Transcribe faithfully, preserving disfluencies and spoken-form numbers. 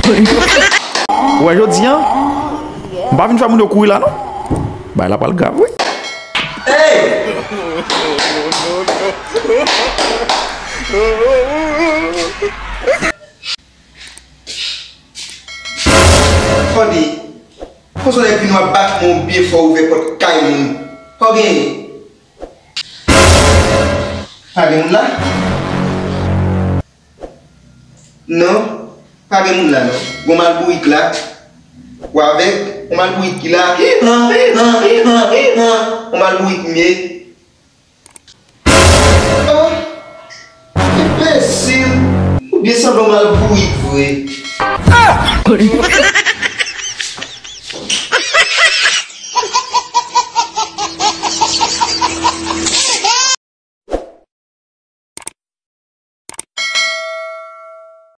Ou wè jodi a, m pa vin fè moun yo kouri la non. Bagay la pral grav wi. Hey! Fòde, konsa w ap vin w ap bat mwen byen fò w ouvè pòt kay moun. Sa w genyen? Pa gen moun la? Non, pa gen moun la non. Gon malbourik la. Ou avèk? Gon malbourik ki la. Hihan, hihan, hihan, hihan. Gon malbourik m ye. Oh, enbesil. Ou byen sanble yon malbourik vre.